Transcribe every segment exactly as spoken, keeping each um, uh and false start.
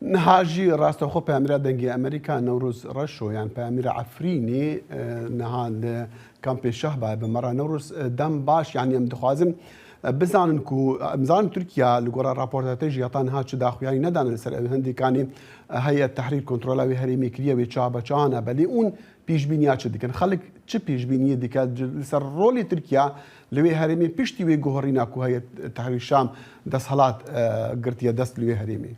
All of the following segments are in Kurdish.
Niha jî rastex peyamîra Dengê Amerîka Newroz Reşo, yan peyamîra Efrînê, e, niha li kampê Şehbayê bi me re. Newroz, e, dem baş, yanî em dixwazin, e, bizanin ku, em zanin Tirkiye li gora raporta te jî heta niha çi daxuyanî nedane li ser ew, hindî kanî, e, Heyet Tehrîr kontrola wê herêmê kiriye, wê çawa be çawa nebe. Lê hûn pêşbîniya çi dikin? Xelk çi pêşbîniyê dike li ser rolê Tirkiye li wê herêmê piştî wê guherîna ku Heyet Tehrîr Şam desthilat, e, girtiye dest li wê herêmê?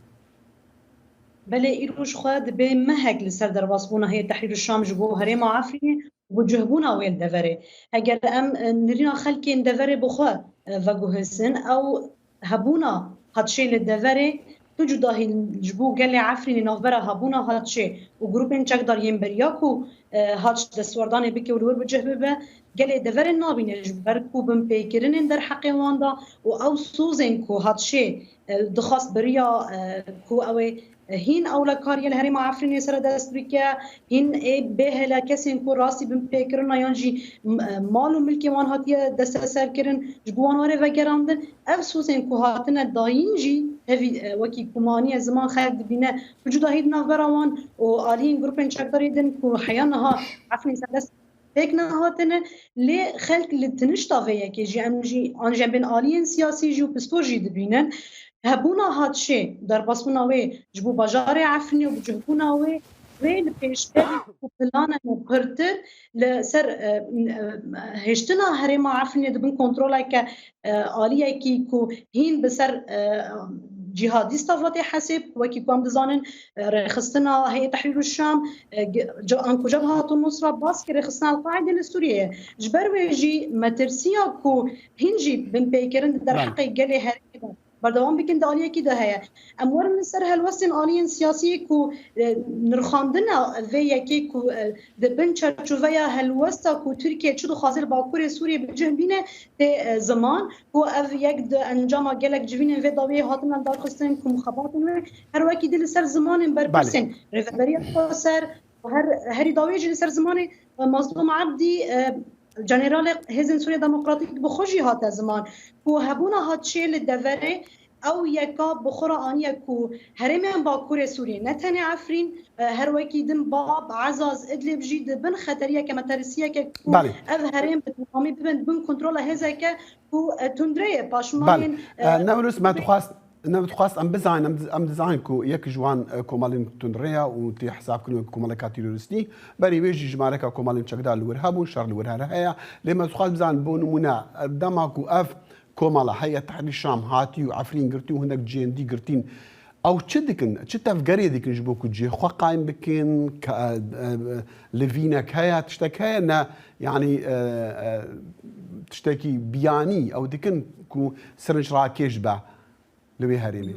Belê, îro ji xwe dibe mehek li ser derbasbûna Heyet Tehrîr Şam ji bo herêma Efrînê û bicihbûna wê li deverê. Eger em, e, nirîna xelkên deverê bi xwe, e, veguhêzin, ew hebûna Hatçê li deverê tu cudahî ji bo gelê Efrînê navbera hebûna Hatçê û grûpên çekdar yên beriya ku, e, Haç destwerdanê bike û li wir bi cih bibe, gelê deverê nabîne ji ber ku binpêkirinên derheqê wan da û ew sozên ku Hatçê, e, dixwast beriya, e, ku ew ê hîn ewlekariya li herêma Efrînê sere dest bike, hîn ê bêhêle kesên ku rastî binpêkirina yan jî, m-, e, mal û milkê wan hatiye desteserkirin, ji bo wan were vegerandin. Ev sozên ku hatine dayîn jî tevî, e, wekî ku maniye ziman xelk dibîne, bi cudahî di navbera wan û aliyên grûpên çekdarî din ku heya niha Efrîn serdest pêk nehatine, lê xelk li tinişta vê yekê jî, em jî, an jî em bên aliyên siyasî jî û pistor jî dibînin. Hebûna Hatçê, derbasbûna wê ji bo bajarê Efrînê û bicihbûna wê, wê li pêşberî ku planên pirtir li ser, e, e, hêştina herêma Efrînê di bin kontroleke, e, aliyekî ku hîn bi ser, e, cîhadîsta ve tê hesêb, wekî ku em dizanin, e, rêxistina Heyet Tehrîr û Şam, e, ge-, ce-, anku Cebhat û Nusra bas kir rêxistina El-Qaîde li Sûriyeyê. Ji ber wê jî metirsiya ku hîn jî binpêkirin di Belê. derheqê gelê herêmê de berdewam bikin di aliyekî de heye. Em werin li ser helwestên aliyên siyasî ku, e, nirxandina vê yekê ku, e, di bin çerçoveya helwesta ku Tirkiye çi dixwaze li Bakurê Sûriyê bi cih bîne tê, e, ziman ku ev yek di encama gelek civînên vê dawiyê hatine darxistin ku mixebatên wê her wekî di li ser zimanên Belê. berpirsên Rêveberiya Xweser û her, herî dawiyê jî li ser zimanê, e, Mazlûm Ebdî, e, Jeneralê Hêzên Sûriya Demokratîk bi xwe jî hate ziman ku hebûna Hatçê li deverê ew yeka bi xwe re aniye ku herêmên Bakurê Sûriyê, ne tenê Efrîn, e, her wekî din Bab, Ezaz, Idlib jî di bin xeteriyeke, metirsiyeke ku Belê. ev herêm bi temamî bibin bin kontrola hêzeke ku, e, tundreyê Belê. paşmanên, E, e, Newroz, me dixwast, me dixwast em bizanin, em, em dizanin ku yek ji wan, e, komelên tundreya û tê hesabkirin wek komeleka terorîstî. Berî wê jî jimareka komelên çekdar li wir hebûn, şer li wir here heye. Lê me dixwast bizanin, bo nimûne, e, dema ku ev komela Heyet Tehrîr Şam hatî û Efrîn girtî û hinek cihên dî girtîn, ew çi dikin? Çi tevgerê dikin ji bo ku cihê xwe qayim bikin? Ke-, e, e, livînek heye, tiştek heye? Ne, yanî, e, e, tiştekî biyanî ew dikin ku sirinc rakêş be li wê herêmê?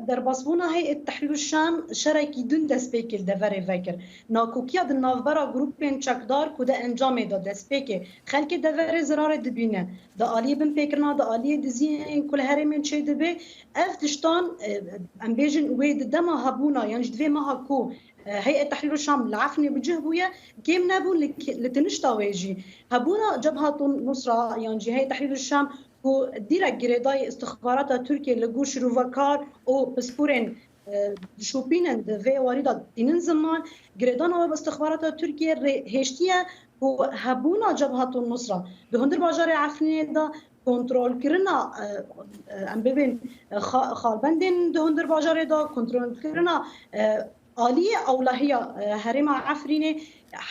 Derbasbûna Heyet Tehrîr Şam şerekî din destpêkê li deverê vekir. Nakokiya di navbera grûpên çekdar ku di encamê de destpêkê xelkê deverê zirarê dibîne, di aliyê binpêkirina, di aliyê diziyên ku li herêmên çêdibe, ev tiştan, e, em bêjin wê di dema hebûna yan jî di vê meha ku, e, Heyet Tehrîr Şam li Efrînê bi cih bûye, kêm nebûn li, li tinişta wê jî. Hebûna Cebhat Nusra yan jî Heyet Tehrîr Şam ku dîrek girêdayî istixbarata Tirkiyê li gor şirovekar û pisporên, e, dişopînin di vê warî de tînin ziman, girêdana we bi istixbarata Tirkiyê rê hêştiye ku hebûna Cebhat Nusra di hundir bajarê Efrînê de kontrolkirina, e, e, em bibên, e, xa-, xalbendên di hundir bajarê de kontrolkirina, e, aliyê ewlehiya, e, herêma Efrînê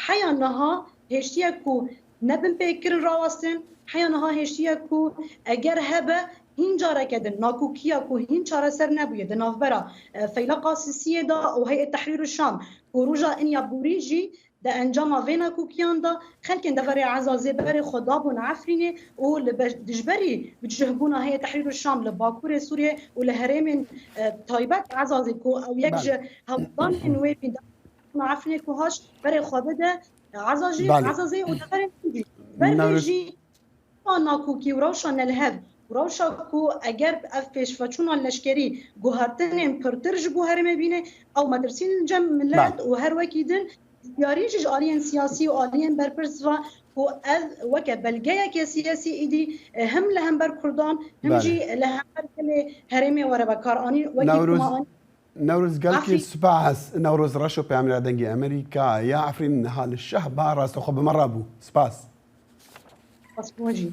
heya niha hêştiye ku nebin pêkirin rawestin, heya niha hêştiye ku eger hebe hîn careke din nakokiya ku hîn çareser nebûye di navbera, e, Feyleqa Sisiyê de û Heyet Tehrîr Şam ku roja inya borî jî di encama vê nakokiyan de xelkên deverê Ezazê berê xwe dabûn Efrînê û li be-, dijberî bicihbûna Heyet Tehrîr Şam li Bakurê Sûriyê û li herêmên, e, taybet Ezazê ku ew yek Belê. ji hewldanên wê bîn Efrînê ku haş berê xwe bide Ezazê, Belê. Ezazê û deverên din jî. Ber vê Newroz- jî rewşa nakokî û rewşa nelihev û rewşa ku eger ev pêşveçûna leşkerî guhertinên pirtir ji bo herêmê bîne, ew metirsîn li cem milet Belê. û her wekî din diyarî jî ji aliyên siyasî û aliyên berpirs ve ku ev weke belgeyeke siyasî êdî, e, him li hember Kurdan, him Belê. jî li hember gelê herêmê were vekaranîn, wekî Newroz- kuma anî Newroz gelkî Afî. Spas. Newroz Reşo, peyamnêra Dengê Amerîka ya Efrîn niha li Şehba, rastexwe bi me re bû. Spas. Spas bo we jî.